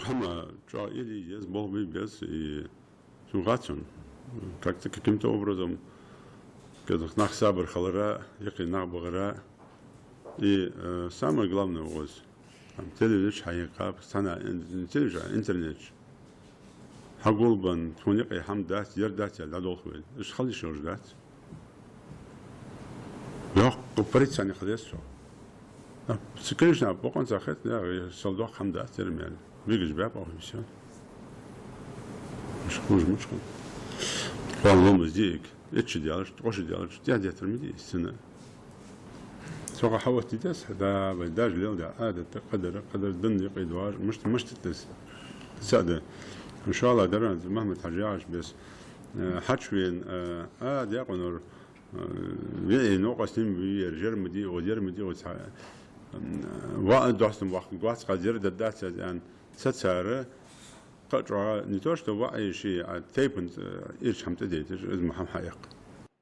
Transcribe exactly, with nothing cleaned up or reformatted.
Хьама чӀоагӀа ийла е еза, болх бе беза, и цун гӀа цун. Как-то, каким-то образом, кӀезиг нах сабар хилара, юкъе нах багӀара. И, э, самое главное укхаза. Там телевизор чу хьайкхаб, цхьана ин-, телевизор, интернет чу. Хьагулбенна, тхона юкъе хӀама дац, ер дац аьнна дӀадолх вай. Уж хила йиш йолаш дац. Йоккха порицание хила еза цох. А, ца, конечно, бокъонца хет, я, сел доккха хӀама дац, ер мел. Бигаш баьб ахуй, всё. Уж хужа мучкъан. Ван ломаз диъиг, итт шу даьлча, ткъо шу даьлча, тӀехьа деттар ма дий из цунна. Цох хьаоттаде деза, да, вай даьша леладаь Ӏадат, кхыдар, кхыдар дин юкъе доагӀаш, мишта, мишта да из. Са да. Иншаллахь, даран Махьмад-Хьажа яхаш бес, э, хьачувена, э, а, даькъанора, э, ве, э, новкъостал ма бий ер, ер ма дий, оз ер ма дий, оз хьа, э, ва, а, достам ваккха, гуац хаза ер да дац аз, аьнна, цу цар кхы а чӀоагӀа, не то что ваӀ е ший, а тайпан, э, ирча хӀама тӀадайташ, из ма хӀама хьаэккха.